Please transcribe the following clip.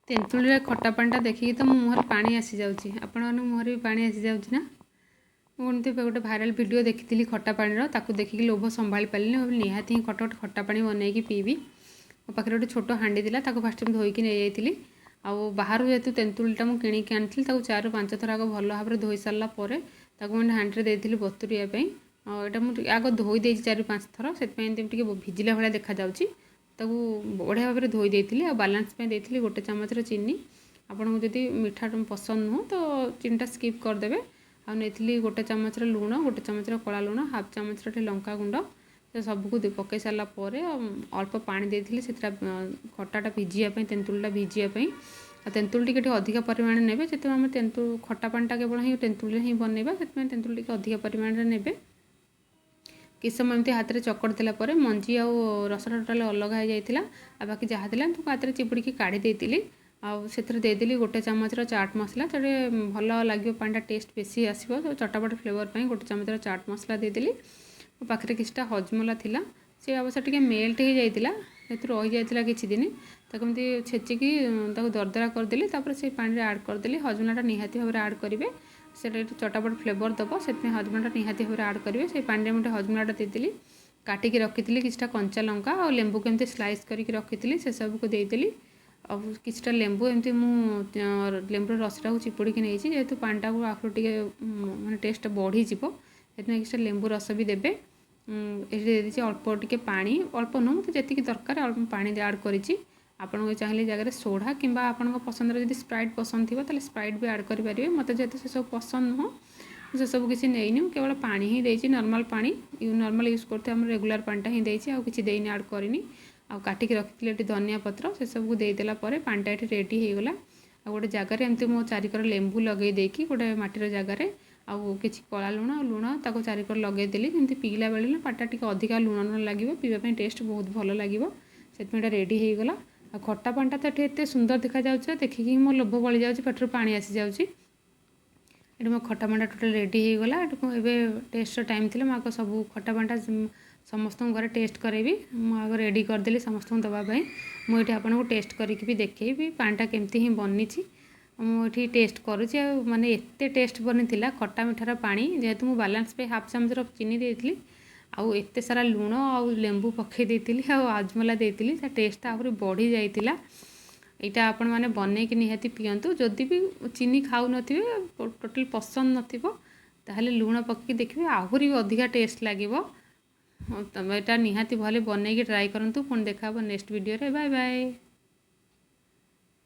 ତେନ୍ତୁଳିରେ ଖଟା ପାଣିଟା ଦେଖିକି ତ ମୋ ମୁହଁରେ ପାଣି ଆସିଯାଉଛି। ଆପଣମାନଙ୍କ ମୁହଁରେ ବି ପାଣି ଆସିଯାଉଛି ନା? ମୁଁ ଏମିତି ଗୋଟେ ଭାଇରାଲ୍ ଭିଡ଼ିଓ ଦେଖିଥିଲି ଖଟା ପାଣିର। ତାକୁ ଦେଖିକି ଲୋଭ ସମ୍ଭାଳି ପାରିଲିନି। ଭାବିଲି ନିହାତି ହିଁ ଗୋଟେ ଖଟା ପାଣି ବନେଇକି ପିଇବି। ମୋ ପାଖରେ ଗୋଟେ ଛୋଟ ହାଣ୍ଡି ଥିଲା, ତାକୁ ଫାଷ୍ଟ ମୁଁ ଧୋଇକି ନେଇଯାଇଥିଲି। ଆଉ ବାହାରୁ ଯେହେତୁ ତେନ୍ତୁଳିଟା ମୁଁ କିଣିକି ଆଣିଥିଲି, ତାକୁ 4ରୁ 5 ଥର ଆଗ ଭଲ ଭାବରେ ଧୋଇ ସାରିଲା ପରେ ତାକୁ ମୁଁ ହାଣ୍ଡିରେ ଦେଇଥିଲି ବତୁରିବା ପାଇଁ। ଆଉ ଏଇଟା ମୁଁ ଟିକେ ଆଗ ଧୋଇ ଦେଇଛି 4-5 ଥର, ସେଥିପାଇଁ ଏମିତି ଟିକେ ଭିଜିଲା ଭଳିଆ ଦେଖାଯାଉଛି। ତାକୁ ବଢ଼ିଆ ଭାବରେ ଧୋଇ ଦେଇଥିଲି। ଆଉ ବାଲାନ୍ସ ପାଇଁ ଦେଇଥିଲି ଗୋଟେ ଚାମଚର ଚିନି। ଆପଣଙ୍କୁ ଯଦି ମିଠା ପସନ୍ଦ ନୁହଁ, ତ ଚିନିଟା ସ୍କିପ୍ କରିଦେବେ। ଆଉ ନେଇଥିଲି ଗୋଟେ ଚାମଚର ଲୁଣ, ଗୋଟେ ଚାମଚର କଳା ଲୁଣ, ହାଫ୍ ଚାମଚର ଟିକେ ଲଙ୍କା ଗୁଣ୍ଡ। ସେ ସବୁକୁ ପକାଇ ସାରିଲା ପରେ ଅଳ୍ପ ପାଣି ଦେଇଥିଲି ସେଥିରେ ଖଟାଟା ଭିଜିବା ପାଇଁ, ତେନ୍ତୁଳିଟା ଭିଜିବା ପାଇଁ। ଆଉ ତେନ୍ତୁଳି ଟିକେ ଟିକେ ଅଧିକା ପରିମାଣରେ ନେବେ, ଯେତେବେଳେ ଆମେ ଖଟା ପାଣିଟା କେବଳ ହିଁ ତେନ୍ତୁଳିରେ ହିଁ ବନେଇବା, ସେଥିପାଇଁ ତେନ୍ତୁଳି ଟିକେ ଅଧିକା ପରିମାଣରେ ନେବେ। କିଛି ସମୟ ଏମିତି ହାତରେ ଚକଟି ଦେଲା ପରେ ମଞ୍ଜି ଆଉ ରସଟା ଟୋଟାଲି ଅଲଗା ହେଇଯାଇଥିଲା। ଆଉ ବାକି ଯାହା ଥିଲା ତାକୁ ହାତରେ ଚିପୁଡ଼ିକି କାଢ଼ି ଦେଇଥିଲି। ଆଉ ସେଥିରେ ଦେଇଦେଲି ଗୋଟେ ଚାମଚର ଚାଟ୍ ମସଲା। ସେଠି ଭଲ ଲାଗିବ, ପାଣିଟା ଟେଷ୍ଟ ବେଶୀ ଆସିବ। ଚଟାପଟ ଫ୍ଲେଭର୍ ପାଇଁ ଗୋଟେ ଚାମଚର ଚାଟ୍ ମସଲା ଦେଇଦେଲି। ମୋ ପାଖରେ କିଛିଟା ହଜମଲା ଥିଲା। ସେ ଅବଶ୍ୟ ଟିକେ ମେଲ୍ଟ ହେଇଯାଇଥିଲା, ଯେହେତୁ ରହିଯାଇଥିଲା କିଛି ଦିନ। ତାକୁ ଏମିତି ଛେଚିକି ତାକୁ ଦରଦରା କରିଦେଲି, ତାପରେ ସେଇ ପାଣିରେ ଆଡ଼୍ କରିଦେଲି। ହଜମଲାଟା ନିହାତି ଭାବରେ ଆଡ଼୍ କରିବେ, ସେଇଟା ଚଟାପଟ ଫ୍ଲେଭର୍ ଦେବ। ସେଥିପାଇଁ ହଜମଲାଟା ନିହାତି ଭାବରେ ଆଡ଼୍ କରିବେ। ସେଇ ପାଣିରେ ମୁଁ ଟିକେ ହଜମଲାଟା ଦେଇଦେଲି। କାଟିକି ରଖିଥିଲି କିଛିଟା କଞ୍ଚା ଲଙ୍କା ଆଉ ଲେମ୍ବୁକୁ ଏମିତି ସ୍ଲାଇସ୍ କରିକି ରଖିଥିଲି, ସେସବୁକୁ ଦେଇଦେଲି। ଆଉ କିଛିଟା ଲେମ୍ବୁ ଏମିତି ମୁଁ ଲେମ୍ବୁର ରସଟାକୁ ଚିପୁଡ଼ିକି ନେଇଛି, ଯେହେତୁ ପାଣିଟାକୁ ଆହୁରି ଟିକେ ମାନେ ଟେଷ୍ଟ ବଢ଼ିଯିବ, ସେଥିପାଇଁ କିଛିଟା ଲେମ୍ବୁ ରସ ବି ଦେବେ। ଏଠି ଦେଇଦେଇଛି ଅଳ୍ପ ଟିକେ ପାଣି। ଅଳ୍ପ ନୁହଁ, ମୋତେ ଯେତିକି ଦରକାର ଅଳ୍ପ ପାଣି ଆଡ଼୍ କରିଛି। ଆପଣଙ୍କ ଚାହିଁଲେ ଜାଗାରେ ସୋଢ଼ା କିମ୍ବା ଆପଣଙ୍କ ପସନ୍ଦର ଯଦି ସ୍ପ୍ରାଇଟ୍ ପସନ୍ଦ ଥିବ, ତାହେଲେ ସ୍ପ୍ରାଇଟ୍ ବି ଆଡ଼୍ କରିପାରିବେ। ମୋତେ ଯେହେତୁ ସେସବୁ ପସନ୍ଦ ନୁହଁ, ମୁଁ ସେସବୁ କିଛି ନେଇନି। ମୁଁ କେବଳ ପାଣି ହିଁ ଦେଇଛି, ନର୍ମାଲ୍ ପାଣି, ନର୍ମାଲ୍ ୟୁଜ୍ କରୁଥିବା ଆମର ରେଗୁଲାର ପାଣିଟା ହିଁ ଦେଇଛି। ଆଉ କିଛି ଦେଇନି, ଆଡ଼୍ କରିନି। ଆଉ କାଟିକି ରଖିଥିଲି ଏଠି ଧନିଆ ପତ୍ର, ସେସବୁକୁ ଦେଇଦେଲା ପରେ ପାଣିଟା ଏଠି ରେଡ଼ି ହେଇଗଲା। ଆଉ ଗୋଟେ ଜାଗାରେ ଏମିତି ମୋ ଚାରିକର ଲେମ୍ବୁ ଲଗେଇ ଦେଇକି, ଗୋଟେ ମାଟିର ଜାଗାରେ, ଆଉ କିଛି କଳା ଲୁଣ ଆଉ ଲୁଣ ତାକୁ ଚାରିକର ଲଗେଇଦେଲି। ଯେମିତି ପିଇଲା ବେଳେ ନା ପାଟିଟା ଟିକେ ଅଧିକା ଲୁଣ ଲୁଣ ଲାଗିବ, ପିଇବା ପାଇଁ ଟେଷ୍ଟ ବହୁତ ଭଲ ଲାଗିବ। ସେଥିପାଇଁ ଏଇଟା ରେଡ଼ି ହେଇଗଲା। ଆଉ ଖଟା ପାଣିଟା ତ ଏଠି ଏତେ ସୁନ୍ଦର ଦେଖାଯାଉଛି, ଦେଖିକି ହିଁ ମୋ ଲୋଭ ବଳିଯାଉଛି, ପାଟିରୁ ପାଣି ଆସିଯାଉଛି। ଏଠି ମୋ ଖଟା ପାଣିଟା ଟୋଟାଲ୍ ରେଡ଼ି ହେଇଗଲା। ଏଠି ମୁଁ ଏବେ ଟେଷ୍ଟର ଟାଇମ୍ ଥିଲା। ମୁଁ ଆଗ ସବୁ ଖଟା ପାଣିଟା ସମସ୍ତଙ୍କ ଘରେ ଟେଷ୍ଟ କରାଇବି। ମୁଁ ଆଗ ରେଡ଼ି କରିଦେଲି ସମସ୍ତଙ୍କୁ ଦେବା ପାଇଁ। ମୁଁ ଏଠି ଆପଣଙ୍କୁ ଟେଷ୍ଟ କରିକି ବି ଦେଖେଇବି ପାଣିଟା କେମିତି ହିଁ ବନିଛି। ମୁଁ ଏଠି ଟେଷ୍ଟ କରୁଛି। ଆଉ ମାନେ ଏତେ ଟେଷ୍ଟ ବନିଥିଲା ଖଟା ମିଠାର ପାଣି, ଯେହେତୁ ମୁଁ ବାଲାନ୍ସ ପାଇଁ ହାଫ୍ ଚାମଚର ଚିନି ଦେଇଥିଲି ଆଉ ଏତେ ସାରା ଲୁଣ ଆଉ ଲେମ୍ବୁ ପକାଇ ଦେଇଥିଲି ଆଉ ହଜମଲା ଦେଇଥିଲି, ତା ଟେଷ୍ଟଟା ଆହୁରି ବଢ଼ି ଯାଇଥିଲା। ଏଇଟା ଆପଣମାନେ ବନେଇକି ନିହାତି ପିଅନ୍ତୁ। ଯଦି ବି ଚିନି ଖାଉନଥିବେ, ଟୋଟାଲି ପସନ୍ଦ ନଥିବ, ତାହେଲେ ଲୁଣ ପକାଇକି ଦେଖିବେ, ଆହୁରି ବି ଅଧିକା ଟେଷ୍ଟ ଲାଗିବ। ତମେ ଏଇଟା ନିହାତି ଭଲ ବନେଇକି ଟ୍ରାଏ କରନ୍ତୁ। ପୁଣି ଦେଖା ହେବ ନେକ୍ସଟ ଭିଡ଼ିଓରେ। Bye bye.